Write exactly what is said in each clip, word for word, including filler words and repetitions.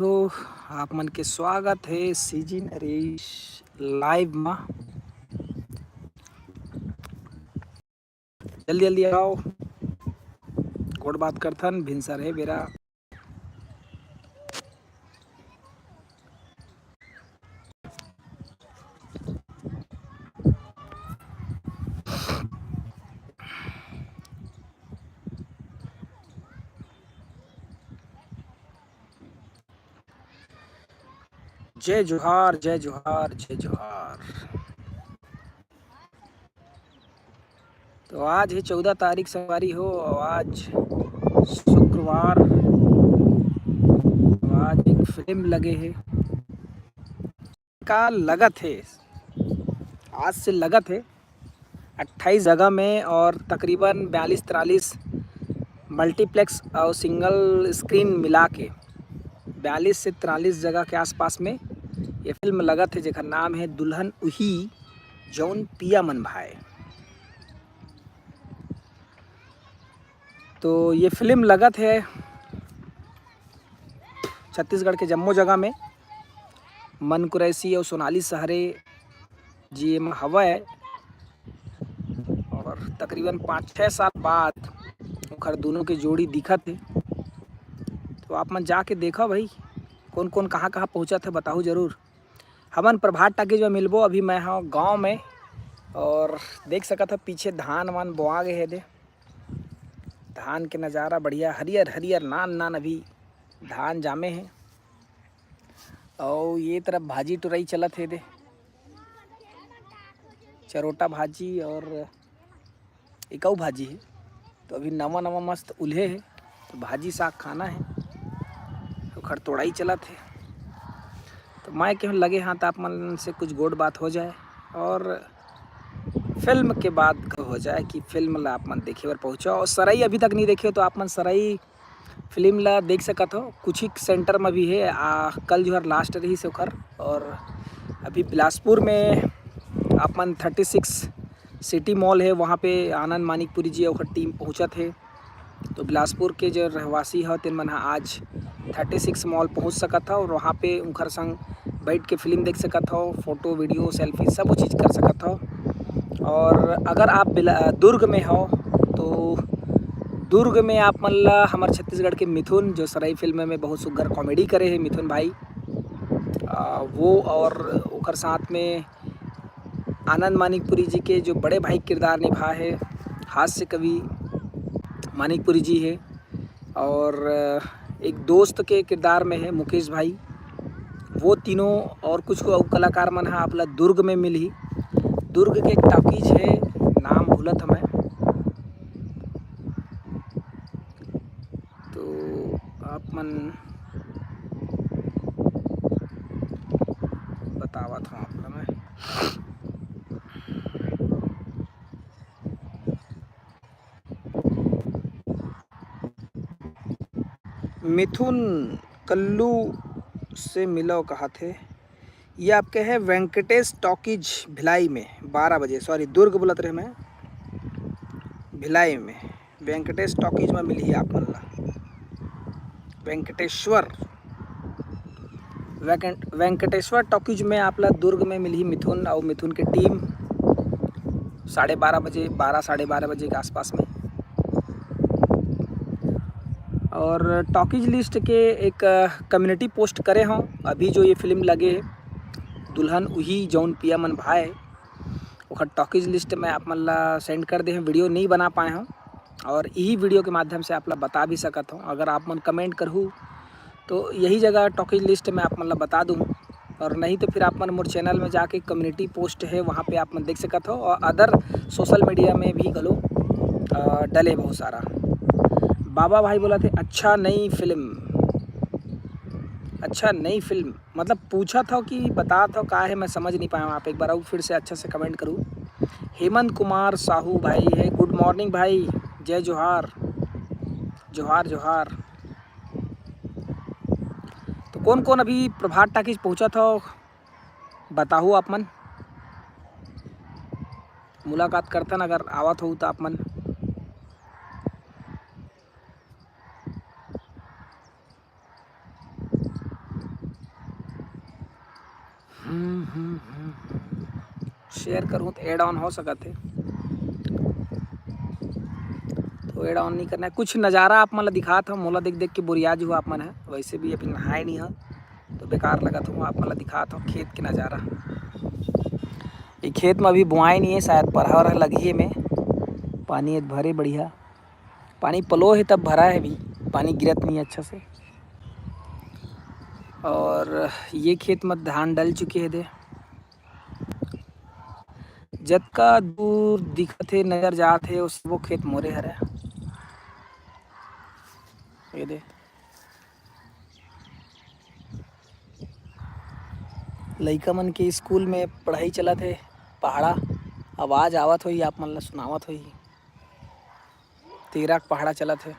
तो आप मन के स्वागत हे CG नरेश live मा। जल्दी जल्दी आओ, गोठ बात करथन, भिनसर हे बेरा। जय जोहार, जय जोहार, जय जोहार। तो आज हे चौदह तारीख संगवारी हो, अउ आज शुक्रवार, तो आज एक फिल्म लगे हे। का लगत हे, आज से लगत हे अट्ठाईस जगह में और तकरीबन बयालीस तिरालीस multiplex अउ single screen मिला के बयालीस से तिरालीस जगह के आसपास में ये फिल्म लगत हे, जेकर नाम हे दुल्हन उही जौन पिया मन भाए। तो ये फिल्म लगत हे छत्तीसगढ़ के जम्मो जगह में। मन कुरैशी अउ सोनाली सहरे जी एमा हवय और तकरीबन पाँच छः साल बाद ओखर दोनों के जोड़ी दिखत हे। तो आप मन जाके देखव भाई, कौन कौन कहाँ कहाँ पहुँचत हे, बताहू जरूर। हमन प्रभात टाकीज में मिलबो, अभी मैं हव गाँव में। और देख सकत हव पीछे धान वान बोआ गए हे दे, धान के नज़ारा बढ़िया, हरियर हरियर नान नान अभी धान जामे हे। अउ ये तरफ भाजी टुरई चलत हे दे, चरोटा भाजी और एकऊ भाजी हे। तो अभी नवा नवा मस्त उल्हे हे, तो भाजी साग खाना हे, ओखर तोड़ाई चलत हे। तो मैं कहूँ लगे हाथ आप मन से कुछ गोठ बात हो जाए और फिल्म के बाद हो जाए कि फिल्म ला आप मन देखे बर पहुँचो। और सरई अभी तक नहीं देखे हो तो आप मन सरई फिल्म ला देख सकत हो, कुछ ही सेंटर में भी है। आ, कल जो है लास्ट रही से ओखर। और अभी बिलासपुर में अपन थर्टी सिक्स सिटी मॉल है, वहाँ पे आनंद मानिकपुरी जी ओखर टीम पहुँचत है। तो बिलासपुर के जो रहवासी हो तेन मन ह आज थर्टी सिक्स मॉल पहुँच सकत हो और वहाँ पे उनकर संग बैठ के फिल्म देख सकत हो, फोटो, वीडियो, सेल्फी सब चीज़ कर सकत हो। और अगर आप बिला-, दुर्ग में हो तो दुर्ग में आप मन ला हमर छत्तीसगढ़ के मिथुन, जो सरई फिल्म में बहुत सुग्घर कॉमेडी करे हे मिथुन भाई, आ, वो और ओकर साथ में आनंद मानिकपुरी जी के जो बड़े भाई किरदार निभा हे, हास्य कवि मानिकपुरी जी हे, और एक दोस्त के किरदार में हे मुकेश भाई। वो तीनों और कुछ अउ कलाकार मन ह आप ला दुर्ग में मिलही। दुर्ग के एक टॉकीज हे, नाम भूलत हवं मैं। तो आप मन बतावत हवं आप ला मैं। मिथुन कल्लू से मिलो कहाथे। ये आपके है वेंकटेश टॉकीज भिलाई में बारह बजे, सॉरी, दुर्ग बोलत रहे मैं, भिलाई में वेंकटेश टॉकीज में मिलही आप मन ला। वेंकटेश्वर, वेंकट-, वेंकटेश्वर टॉकीज में आप ला दुर्ग में मिलही मिथुन अउ मिथुन के टीम साढ़े बारह बजे, बारह, साढ़े बारह बजे के आसपास में। और टॉकीज लिस्ट के एक, अ, कम्युनिटी पोस्ट करे हौं, अभी जो ये फिल्म लगे हे, दुल्हन उही जौन पिया मन भाए, ओखर टॉकीज लिस्ट मैं आप मन ला सेंड कर दे हौं, वीडियो नहीं बना पाए हौं और यही वीडियो के माध्यम से आप ला बता भी सकत हौं। अगर आप मन कमेंट करहू तो यही जगह टॉकीज लिस्ट मैं आप मन ला बता दूँ, और नहीं तो फिर आप मन मोर चैनल में जाके कम्युनिटी पोस्ट है, वहाँ पे आप मन देख सकत हो, और अदर सोशल मीडिया में भी घलो, अ, डले बहुत सारा। बाबा भाई बोलथे, "अच्छा नई फिल्म, अच्छा नई फिल्म।" मतलब पूछत हो कि बतात हो का है, मैं समझ नहीं पाया हूँ। आप एक बार अउ फिर से अच्छा से कमेंट करू। हेमंत कुमार साहू भाई है, गुड मॉर्निंग भाई, जय जोहार, जोहार, जोहार। तो कौन कौन अभी प्रभात टाकीज पहुँचत हो, बताहू आप मन। मुलाकात करथन अगर आवत हो तो आप मन। शेयर करूँ तो एड ऑन हो सकत हे, तो एड ऑन नहीं करना है। कुछ नज़ारा आप मन ला दिखात हव, मोला देख देख के बोरिया जू आप मन है, वैसे भी अभी नहाए नहीं हव तो बेकार लगत हूँ। आप मन ला दिखात हव खेत के नज़ारा। ये खेत में अभी बुआई नहीं है, शायद परहा वरहा लगही में। पानी भरे बढ़िया, पानी पलो है तब भरा है अभी, पानी गिरत नहीं है अच्छा से। और ये खेत में धान डल चुके है दे, जतका दूर दिखत हे, नजर जात हे, वो सबो खेत मोरे हरे। ये दे, लइका मन के स्कूल में पढ़ाई चलत हे। पहाड़ा आवाज आवत होही, आप मन ला सुनावत होही। तेरा के पहाड़ा चलत हे।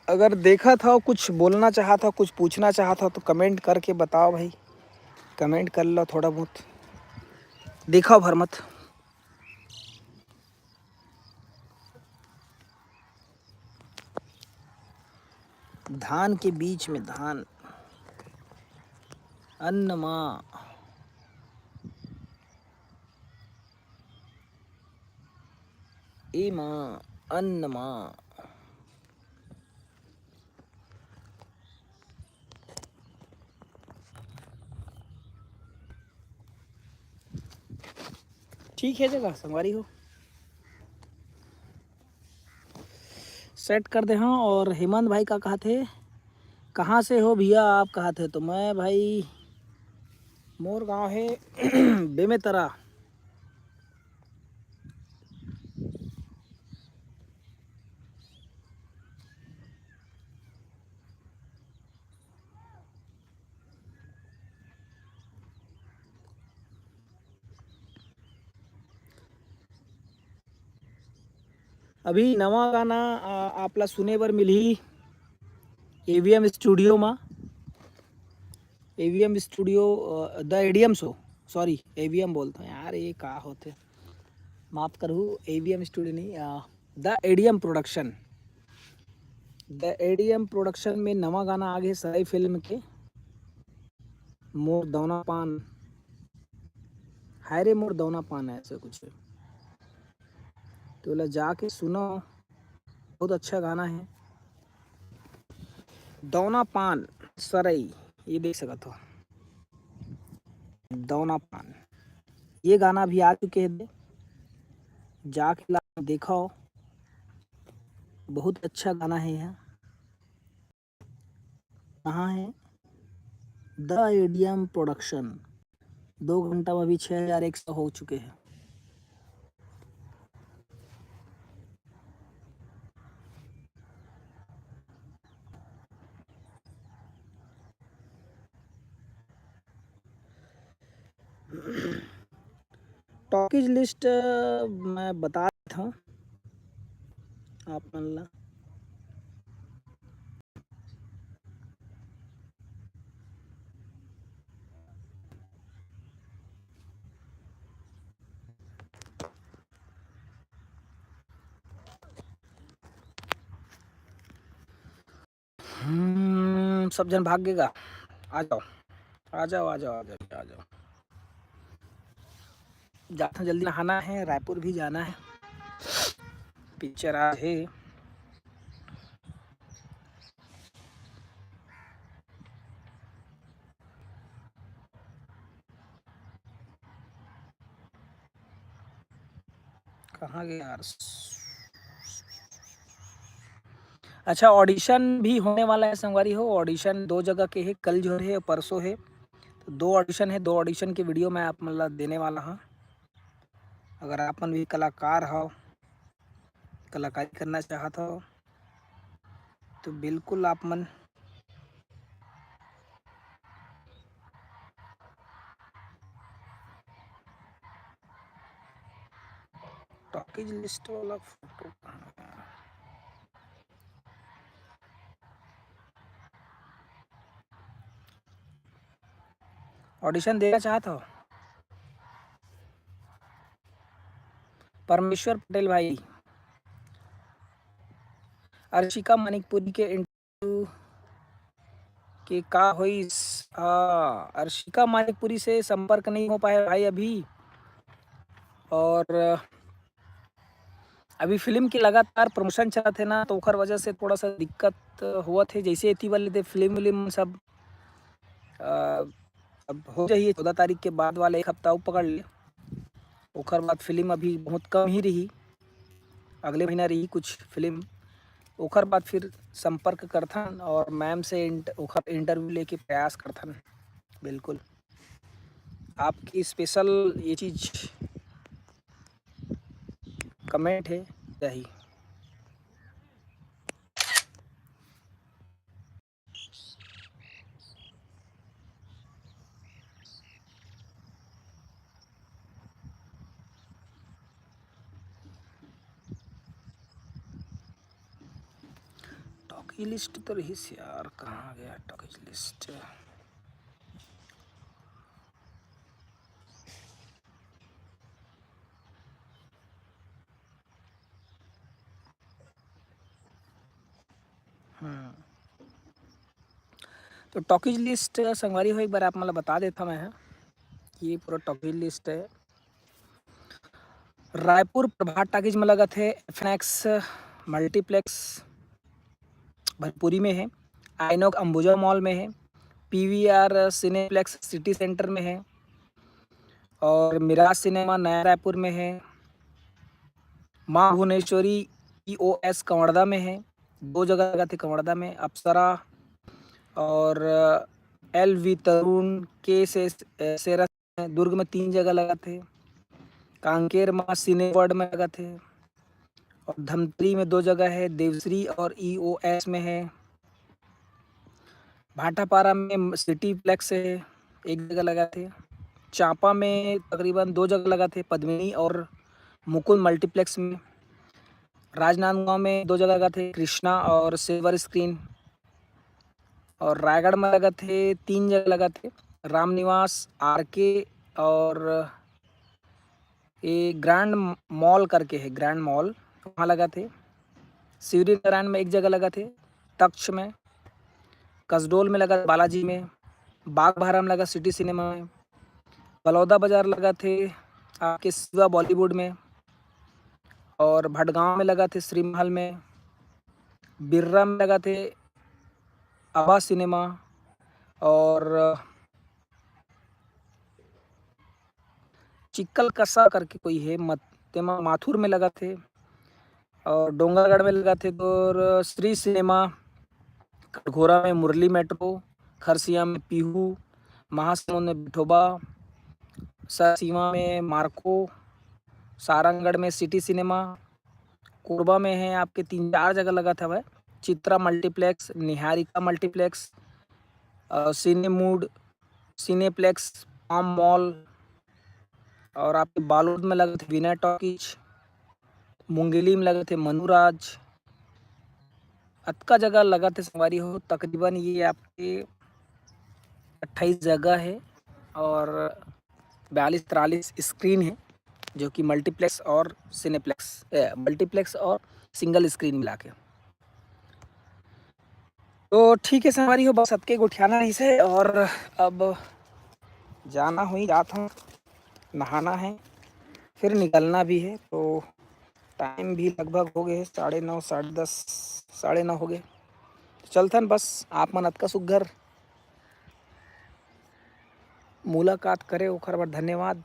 अगर देखत हव, कुछ बोलना चाहत हव, कुछ पूछना चाहत हव, तो कमेंट करके बताओ भाई। कमेंट कर लो थोड़ा बहुत, देखो भर मत। धान के बीच में धान, अन्न माँ, ए माँ, अन्न माँ। ठीक है जगह संगवारी हो, सेट कर दे हाँ। और हेमंत भाई का कहत हे, कहाँ से हो भैया आप कहत हे, तो मैं भाई मोर गांव है बेमेतरा। अभी नवा गाना, आ, आप ला सुने बर मिलही एवीएम स्टूडियो मा। A V M studio, uh, the A D M show, sorry, A V M बोलता हूँ यार, ये का होते, माफ करहू, एवीएम स्टूडियो नहीं, अ, the ADM production. The ADM production में नवा गाना आ गए सराई फिल्म के, मोर दौना पान, हाय रे मोर दौना पान, ऐसे कुछ है। तो ला जाके सुनो, बहुत अच्छा गाना है। दौना पान सरई, ये देख सकत हो, दौना पान, ये गाना भी आ चुके हैं दे, जाके ला देखो, बहुत अच्छा गाना है यह। कहाँ है? The ADM production. दो घंटा में अभी छः हज़ार एक सौ हो चुके हैं। टॉकीज लिस्ट मैं बता देता हूँ आप मन ला। हम्म, सब झन भाग गे गा। आ जाओ, आ जाओ, आ जाओ, आ जाओ, आ जाओ। जाता जल्दी, नहाना है, रायपुर भी जाना है। पिक्चर आज है। कहाँ गए यार? अच्छा, ऑडिशन भी होने वाला है संगवारी हो। ऑडिशन दो जगह के है, कल जो है, परसों है, तो दो ऑडिशन है। दो ऑडिशन के वीडियो मैं आप मन ला देने वाला हाँ। अगर आप मन भी कलाकार हो, कलाकारी करना चाहत हो, तो बिल्कुल आप मन टॉकीज लिस्ट वाला फोटो कहाँ है? ऑडिशन देना चाहत हो? परमेश्वर पटेल भाई, अर्शिका मानिकपुरी के के का होइस? हाँ, अर्शिका मानिकपुरी से संपर्क नहीं हो पाए भाई अभी। और अभी फिल्म के लगातार प्रमोशन चलत हे ना, तो ओखर वजह से थोड़ा सा दिक्कत होवत हे। जैसे एती वाले दे फिल्म विल्म सब, अ, अब हो जाही चौदह तारीख के बाद वाला एक हफ्ता अउ पकड़ ले, ओखर बाद फिल्म अभी बहुत कम ही रही, अगले महीना रही कुछ फिल्म, ओखर बाद फिर संपर्क करथन और मैम से इंट-, ओखर इंटरव्यू लेके प्रयास करथन। बिल्कुल, आपकी स्पेशल ये चीज़ कमेंट है, जय हिंद। टॉकी लिस्ट तो रहिस यार, कहाँ गया टॉकी लिस्ट? हम्म। तो टॉकीज लिस्ट संगवारी हो, एक बार आप मन ल बता देथव मैं ह, ये पूरा टॉकीज लिस्ट है। रायपुर प्रभात टॉकीज में लगत हे, एफएनएक्स मल्टीप्लेक्स भरपूरी में है, आइनॉक्स अंबुजा मॉल में है, पीवीआर सिनेप्लेक्स सिटी सेंटर में है, और मिराज सिनेमा नया रायपुर में है, माँ भुवनेश्वरी ईओएस कवर्धा में है, दो जगह लगत हे कवर्धा में, अप्सरा और एलवी तरुण के से, सेरा दुर्ग में तीन जगह लगत हे, कांकेर म सिनेवर्ल्ड में लगत हे, और धमतरी में दो जगह है, देवश्री और ईओएस में है। भाटापारा में सिटीप्लेक्स है, एक जगह लगत हे। चांपा में तकरीबन दो जगह लगत हे, पद्मिनी और मुकुंद मल्टीप्लेक्स में। राजनांदगांव में दो जगह लगत हे, कृष्णा और सिल्वर स्क्रीन। और रायगढ़ में लगत हे, तीन जगह लगत हे, रामनिवास, आरके और ये ग्रैंड मॉल करके है, ग्रैंड मॉल, वहाँ लगत हे। शिवरीनारायण में एक जगह लगत हे, तक्ष में, कसडोल में लगत बालाजी में, बागबाहरा में लगत सिटी सिनेमा में, बलौदा बाजार लगत हे आपके शिवा बॉलीवुड में, और भटगांव में लगत हे श्री महल में, बिर्रा में लगत हे आभा सिनेमा, और चिक्कल कसा करके कोई है मत, तेमा माथुर में लगत हे, और डोंगरगढ़ में लगत हे तो श्री सिनेमा, कटघोरा में मुरली मेट्रो, खरसिया में पीहू, महासमुंद में बिठोबा, सरसीवा में मार्को, सारंगढ़ में सिटी सिनेमा, कोरबा में है आपके तीन चार जगह लगत हवय, चित्रा मल्टीप्लेक्स, निहारिका मल्टीप्लेक्स, अ, सिनेमूड, सिनेप्लेक्स, पाम मॉल, और आपके बालोद में लगत हे विनय टॉकीज, मुंगेली में लगत हे मनुराज। अतका जगह लगत हे संगवारी हो, तकरीबन ये आपके अट्ठाईस जगह है और बयालीस तिरालीस स्क्रीन है, जो कि मल्टीप्लेक्स और सिनेप्लेक्स, ए, मल्टीप्लेक्स और सिंगल स्क्रीन मिला के। तो ठीक है संगवारी हो, बस अतके गोठियाना रहिस हे और अब जाना होही, जात हूँ, नहाना है, फिर निकलना भी है। तो टाइम भी लगभग हो गए हे साढ़े नौ, साढ़े दस, साढ़े नौ हो गए। तो चलथन, बस आप मन अतका सुग्घर मुलाकात करे ओखर बर धन्यवाद,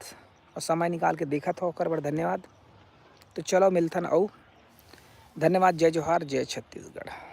और समय निकाल के देखत हो ओखर बर धन्यवाद। तो चलो मिलथन अउ धन्यवाद। जय जोहार, जय छत्तीसगढ़।